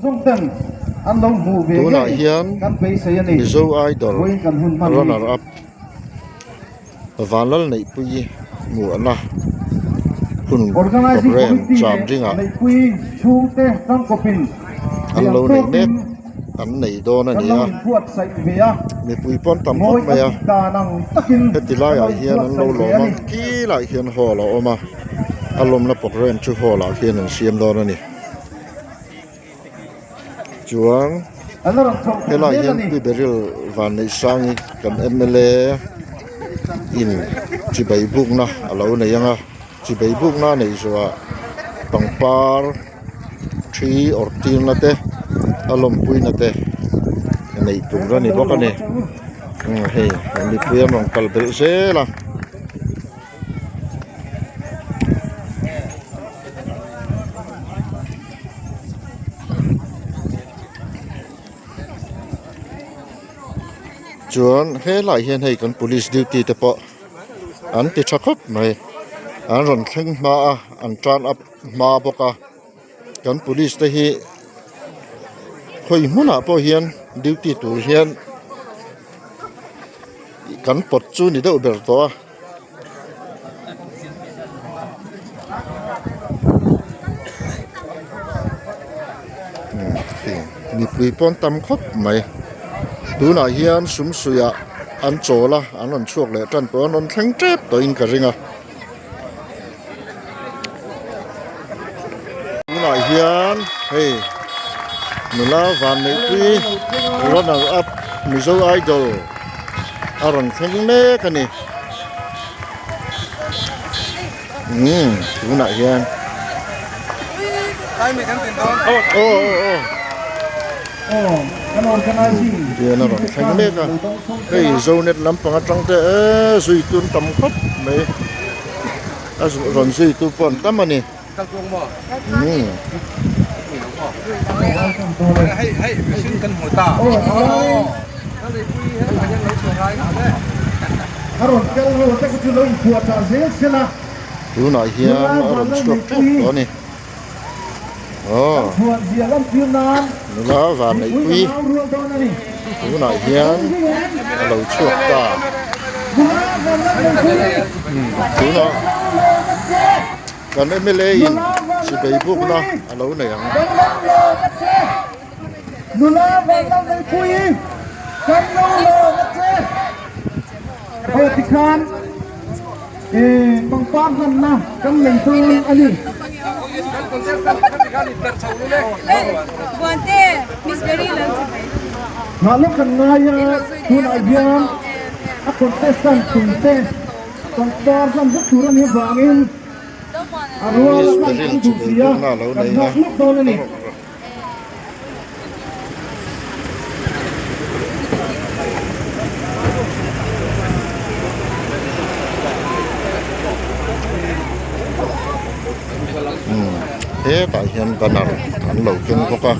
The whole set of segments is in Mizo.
Tunah hian Mizo Idol runner up Vanlalneihpuii hmuhna hun programme cham ringah an lo neih mek an nei dawn a ni a mipui pawn tam khawp mai a heti laiah hian an lo lawm a kilaiah hian hall a awm a a lawmna programme chu hall ah khian an siam dawn a ni. Chuan helaiah hian Pi Beryl Vanneihsangi kan mla in chibai bukna a lo nei ang a chibai bukna a neih zawhah pangpar thi awrh tirna te a lawmpuina te neih tur a ni bawk a ni hei mipui an rawn kal belh zel a. Chuan helaiah hian hei kan police duty te pawh an ti tha khawp mai an rawn thleng hma a an tan up hma bawk a kan police te hi khawi hmunah pawh hian duty tur hian kan pawt chu ni deuh ber tawh a. Mipui pawn tam khawp mai tunah hian sumsuihah an chawl a an rawn chhuak leh tan pawh an rawn thleng tep tawhin ka ring a tunah hian hei nula vanneihpui runner up Mizo Idol a rawn thleng mek a ni umm tunah hian aw aw aw hian a rawn thleng mek a hei zonet lampang atang te eee zui tun tam khawp mai a rawn zui tu pawh an tam a ni umm. Tunah hian a rawn chhuak tep tawh a ni. Aw nula vanneihpui tunah hian a lo chhuak ta tunah kan mla in chibei bukna a lo nei ang. Miss Beryl chibei bukna a lo nei a. Hetah hian banner an lo keng bawk a.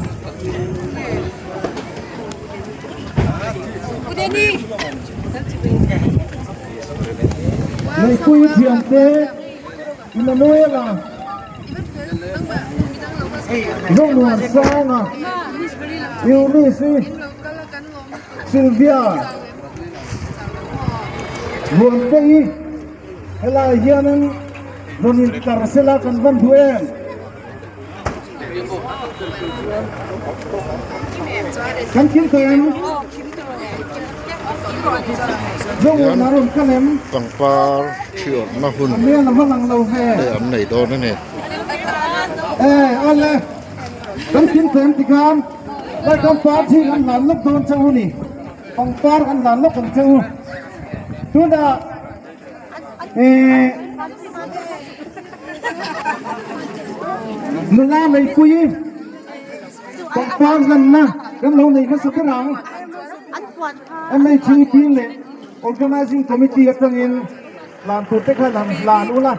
Emmanuela Zomuansanga Eunice Sylvia Ruantei helai hianin rawn intlar sela kan van duh em? Kan thil tawh em? Zomuan a rawn kal em? Pangpar thi awrhna hun A hmel a va lang lo ve. te an nei dawn a ni. E, ale, kan thil tawh em tikhan lai kan par thi kan hlan lawk dawn che u ni. Pangpar kan hlan lawk ang che u. Tunah e Nula Neipui pangpar hlanna kan lo nei hmasa ber ang. MHEP leh Organizing Committee atangin hlan tur te khan han hlan ula.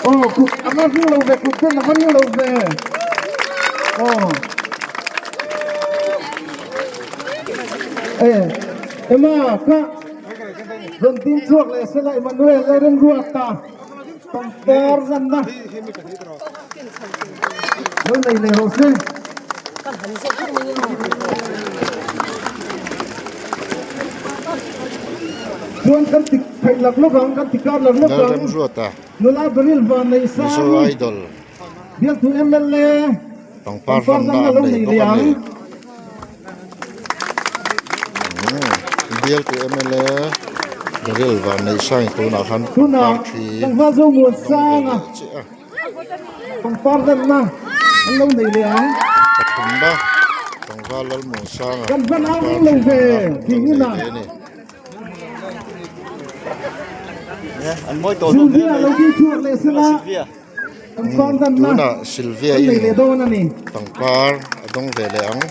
Aw kut a va ring lo ve kut ten a va ring lo ve aw e ema ka rawn ding chhuak leh sela Emmanuel Lalremruata. Pangpar zanna lo nei leh rawh se. Chuan kan ti theih lak lawk ang, kan ti kar lak lawk ang. Nula Beryl Vanneihsangi bialtu mla Pangpar hlanna lo nei bawk a ni. Bialtu mla Beryl Vanneihsangi tunah khan Tunah pangpar thi tlangval Zomuansanga dawng ve leh chiah a. Pangpar hlanna an lo nei leh ang. Pathumna tlangval Lalmuansanga Kan hman pangpar ang lo thi ve hlanna an lo tih nei inah. ve a ni. Sylvia lo ding chhuak leh sela pangpar hlanna Tunah Sylvia an nei in leh dawn a ni. pangpar a dawng ve leh ang.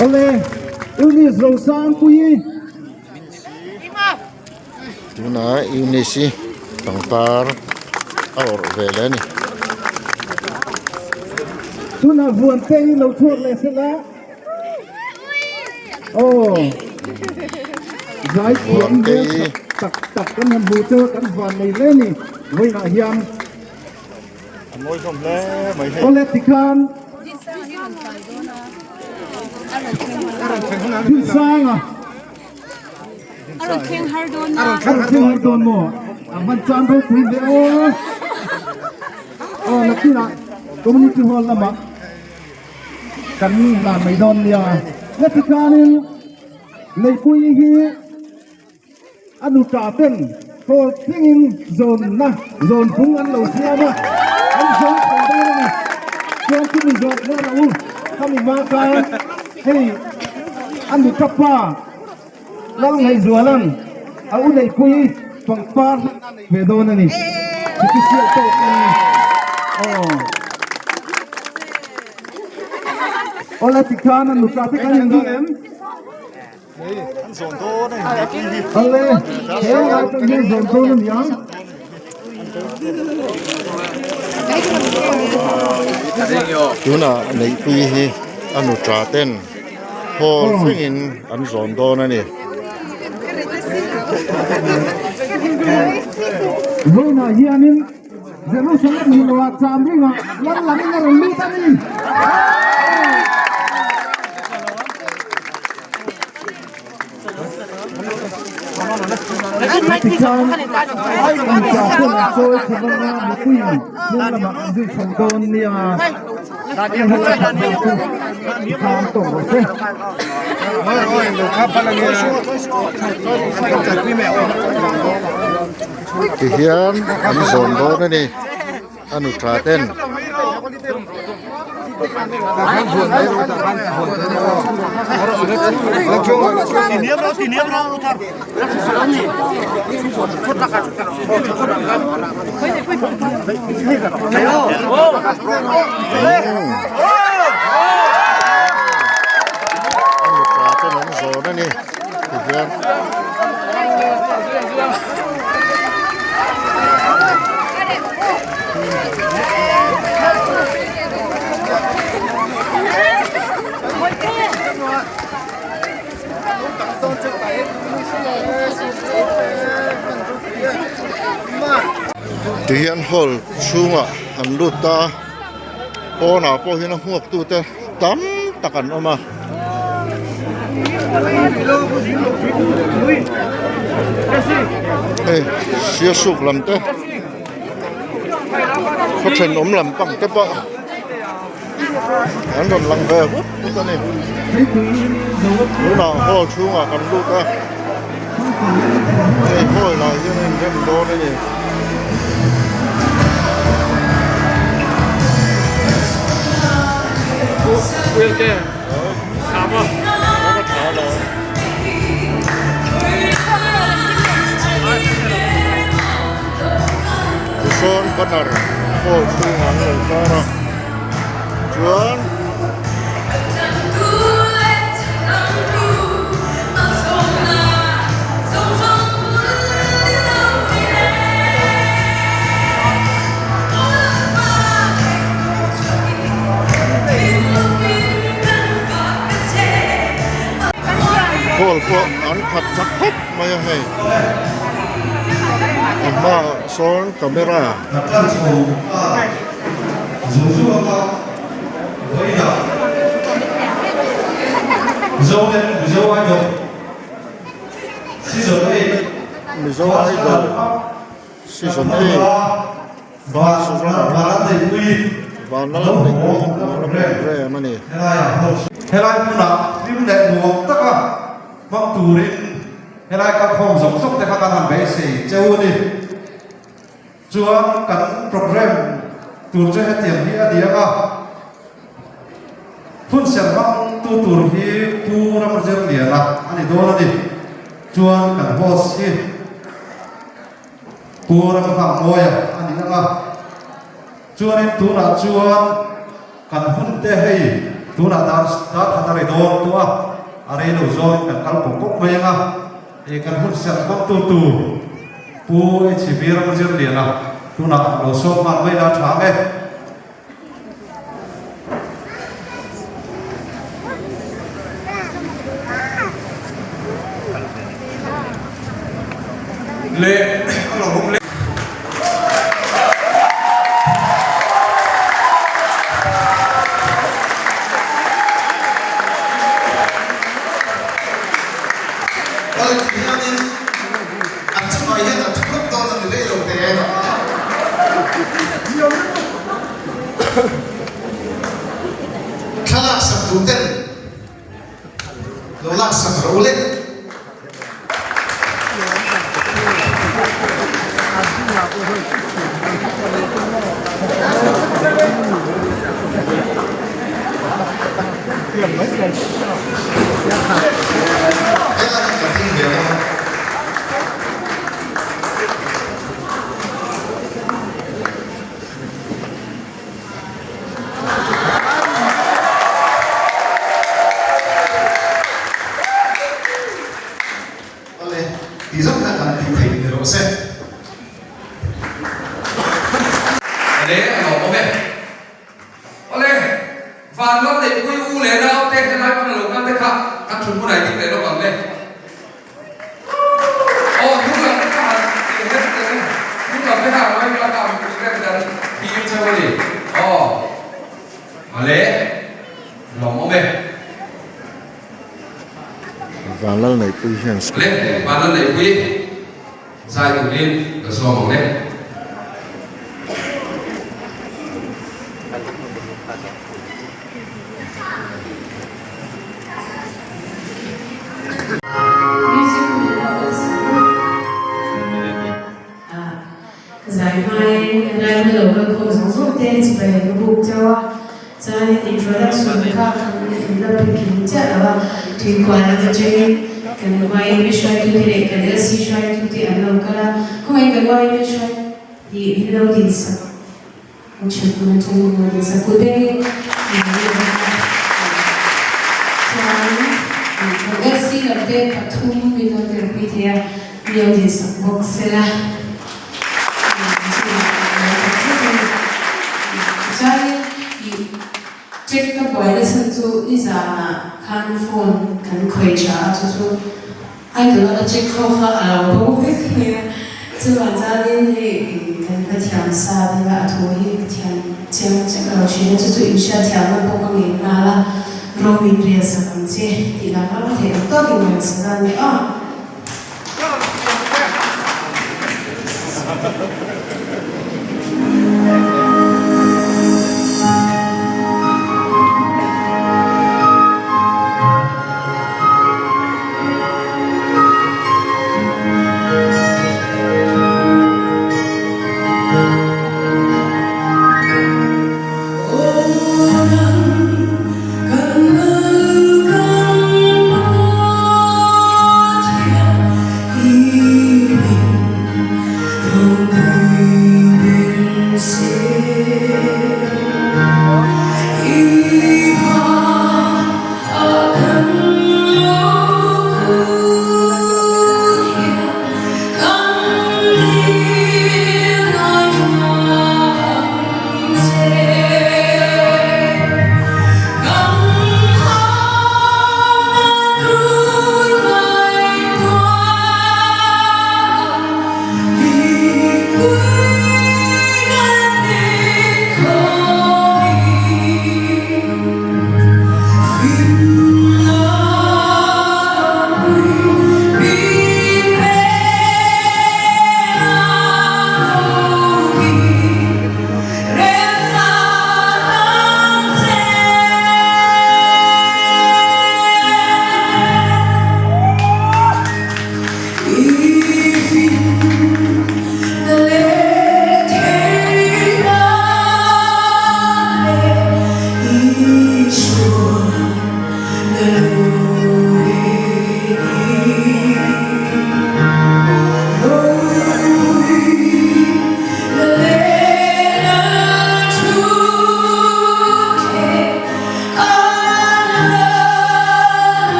Awle, Eunice Rosangpuii. Tunah Eunice hi pangpar a awrh ve leh a ni. Tunah vuan te hi lo chhuak leh sela aw zai thiam hmel tak tak kan han hmu chu kan van nei hle a ni vawiinah hian awle tikhan Dinsanga. A rawn thleng har dawn a. A rawn thleng har dawn maw? A hman chan ropui ve aw. Aw nakinah community hall lamah kan hlan mai dawn nia. Heti khanin Leipui hi a nuta ten hall thlengin zawnna zawn phung an lo siam a, an zawng chho dawn a ni. Chuan chumi zawh kher lo u, khami hma khan hei a nuta pa Lalngaihzuala'n a u neihpui pangpar nei ve dawn a ni. Chutisial tawkin aw. Awle tikhan a nuta te kan inring em? Awle, he lai pawh hian zawn dawn a ni ang. Tunah neihpui hi a nuta ten hall thlengin an zawn dawn a ni. Vawiinah hianin Jerusalem hmuhnawhah cham ringah lal lamin a rawn lut a ni. Tikhan an tah ten an chawi chho vang a, mipuiin hnung lamah an zui chho dawn nia. An hel a that dan chu tikhan tawk rawh se. Tihian an zawn dawn a ni. A nu tha ten. A nu tha ten an zawn a ni tihian. Tihian hall chhungah an lut ta a pawnah pawh hian a hmuak tute tam tak an awm a. Hei siasuk lam te khaw thenawm lam pang te pawh an rawn lang ve vut vut a ni tunah hall chhungah kan lut a hei hall ah hian a inrem dawn a ni. Tisawn banner hall chhungah an lo tar a chuan Hall pawh an khat chak khawp mai a hei a hmaah sawn camera. Mizo Idol season 8 first runner Vanlalneihpui hmang program a ni. Helai hmunah hlim leh nuam taka hmang turin helai kalkhawm zawng zawng te kha kan han beisei cheu a ni. Chuan kan program tur chu hetiang hi a ni ang a, hun serh hmang tu tur hi Pu Ramzirliana a ni dawn a ni. Chuan kan host hi Pu Ramhangmawia a ni ang a. Chuanin tunah chuan kan hun te hei tunah dar dar khat a ri dawn tawh a, a rei lo zawngin kan kal pawp pawp mai ang a. He kan hun serh hmang tu tur Pu HV Ramzirliana tunah lo sawm nghal mai la tha ang e. Leh a lo awm leh. Kal ti hianin an chungah hian an thu lawk dawn a ni rei lo te. Thlalak sak duh ten lo lak sak ro le. Helai hi ka ding ve lo. Awle, ti zawng kha kan ti thei ni rawh se. Awle, a lawmawm e. Awle, van lam neihpui u leh naute helai hmana lo kal te kha kan thut hmunah i ding leh lawk ang le. Aw, hnung lam te kha han ti her teh e. Hnung lam te kha han ngawi ila kha mipui ten kan thil cheu a ni. Aw, awle, lawmawm e. Vanlal Neihpui hian Le, Vanlal Neihpui zai turin ka sawm ang le. Music hun a awm sak a. Ka zai hmain helai hmun lo kal khawm zawng zawng te chibai ka buk chauh a, chuanin introduction kha kan la pe kim chiah lo a, tuikual lam atangin kan YMA hruaitute leh kan LC hruaitute an lo kal a, khawngaih kan YMA hruai hi min lo dinsak. Ṭhutna ṭhang hna leh sakute in lo bawk a, chuan kan LC lam te pathum min lo telpui thei a, min lo dinsak bawk sela chuvang kan lo tak zet a ni. Tichuanin ih check ka buai na chhan chu nizanah khan phone kan khawih ṭha a, chu chu Idol a check ho kha a lo bo vek mai a, chuvang chuanin hei kan hla thiam sa te a thu hi ka thiam chiang chiah lo thin a, chu chu inhriatthiamna pawh ka ngei nghal a, ro min rel sak ang che tih lam ram theih ang tawkin rel sak a ni a.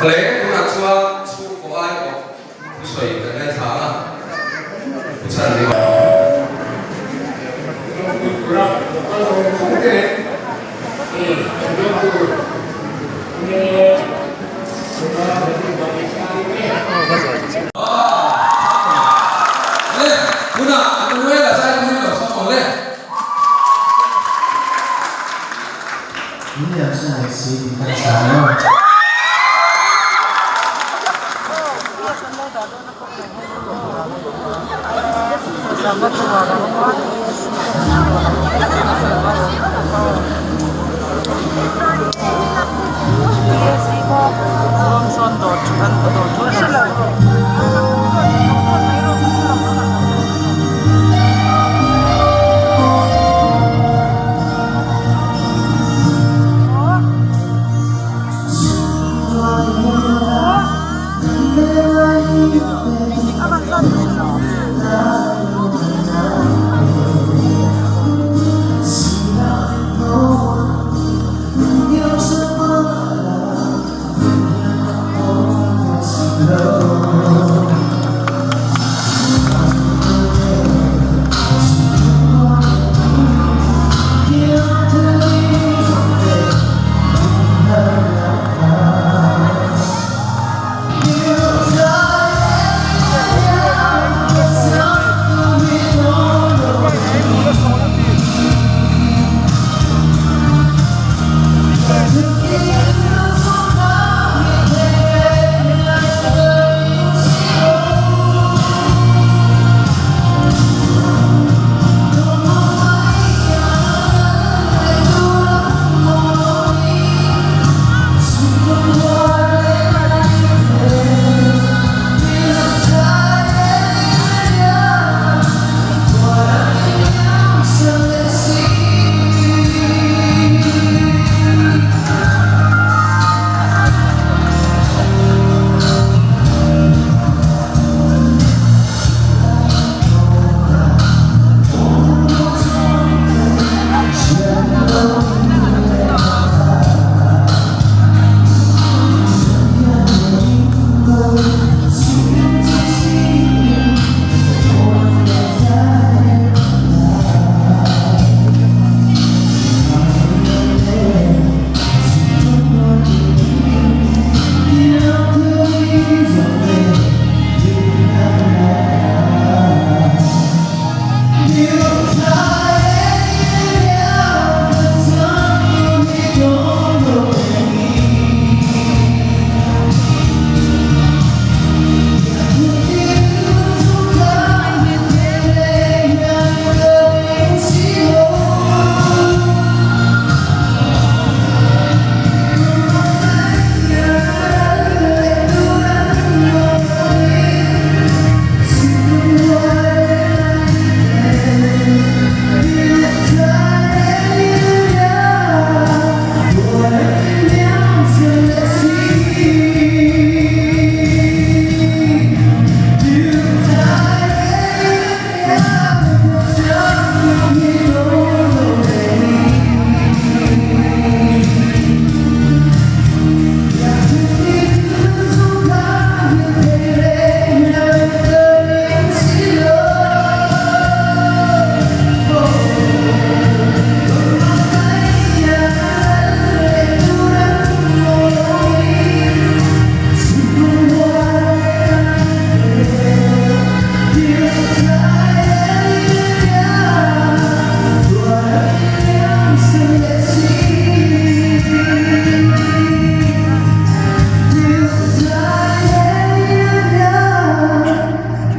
Hle tunah chuan chhungkaw aiawh thusawi kan ngaithla ang a, thu chhan ni. Le, tunah Emmanuel-a zai turin lo sawm ang le.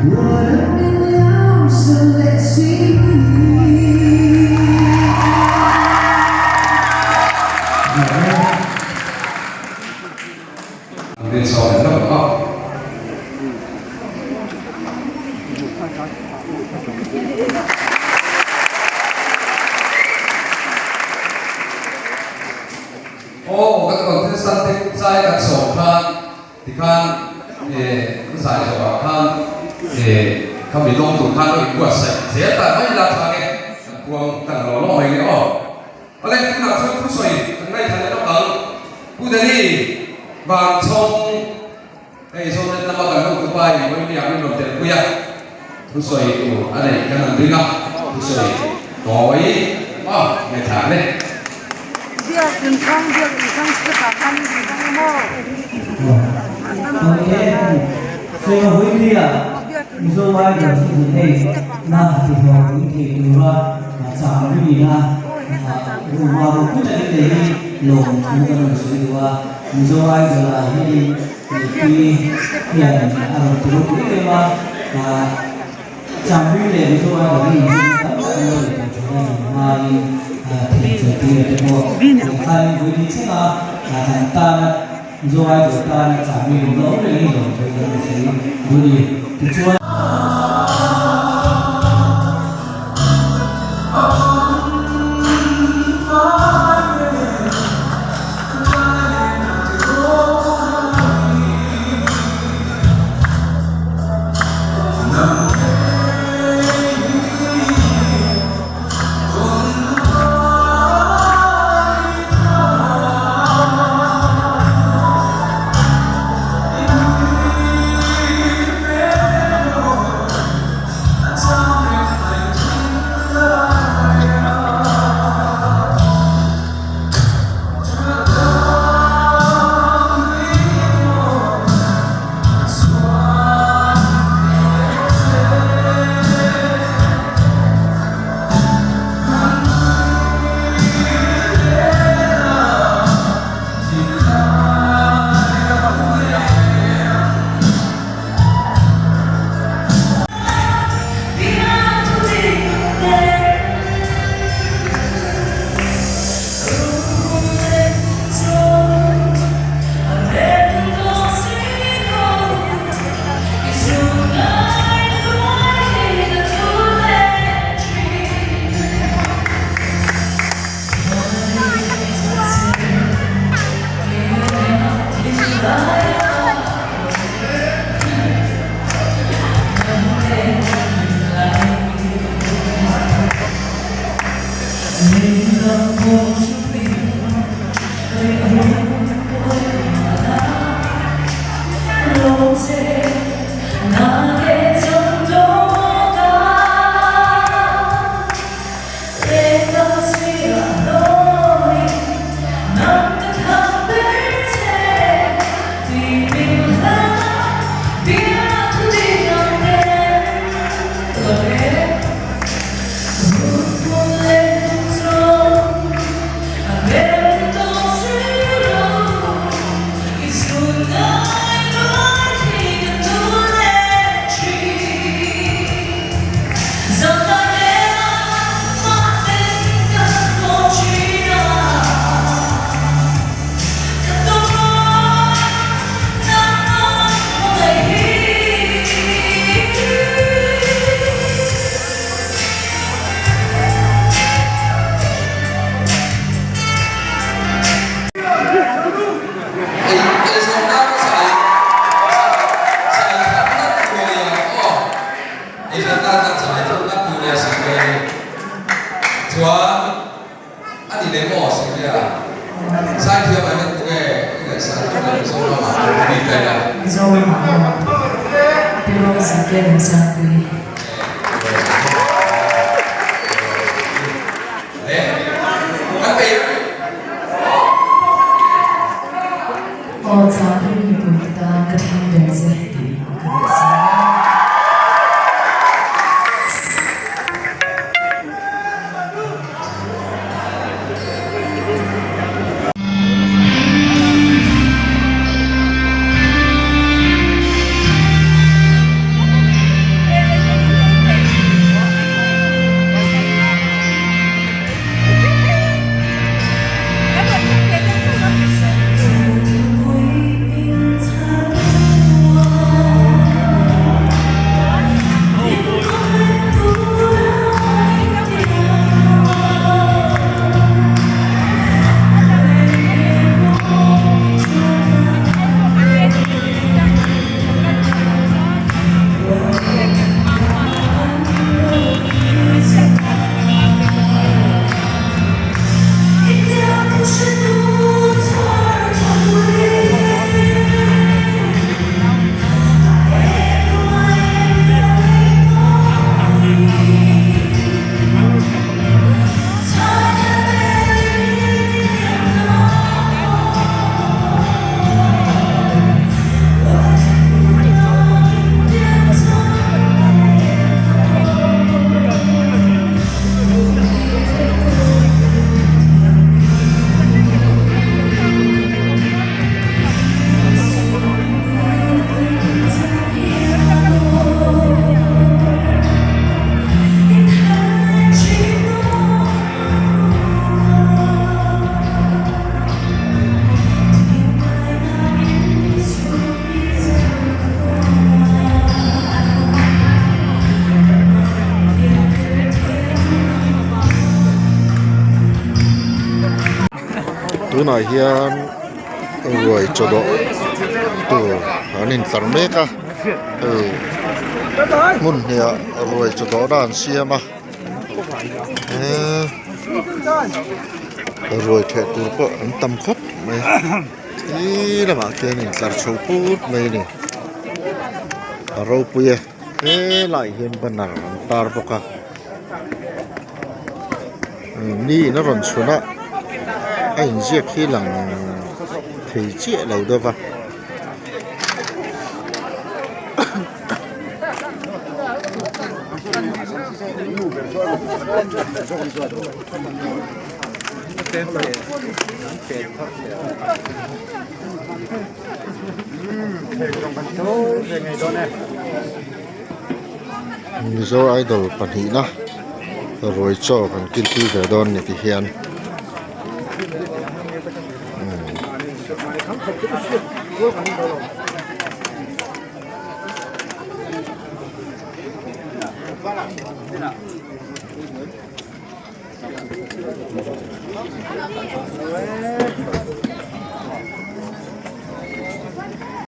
Aw kan contestant te zai kan sawm khan tikhan eh an zai zawhah khan eh khami lawng tur khan lo inbuatsaih zel ta mai la tha nge kan puang kan lo lawng mai nge aw. Awle tunah chuan thusawi kan ngaithla leh lawk ang. Pu Danny Vangchhawng hei Zonet lama kan hotupa in Vawinia min rawn telpui a, thusawi tur a neih kan han ring a, thusawi tawi maw ngaithla ang le. Biak inkhang biak inkhang step ah khan i hmang maw? Mizo Idol season 8 na tihhlawh in thei tura chang ringin a ruhma ropui takin nei hi lawm thu kan rawn sawi duh a. Mizo Idol ah hianin mipui hian a rawn ti ropui em a, Changri leh Mizo Idol hi inzirna tam tak an lo nei tawh thin a, nungaiin thei chawitir te pawh lehkhain vawiin thlenga kan tana Mizo Idol tana chahmi lung la awm reng hi lawm thu kan rawn sawi duh a ni. Tichuan. Tunah hian ruai chawdawh tur an intlar mek a hei hmun hnih ah ruai chawdawhna an siam a eee ruai theh tur pawh an tam khawp mai khi lamah khian intlar chho put mai a ni a ropui e helaiah hian banner an tar bawk a ni in a rawn chhun a a inziak hi lang thei chiah lo deuh va. Mizo idol pahnihna ruai chaw kan kilpui ve dawn ni ti hian umm.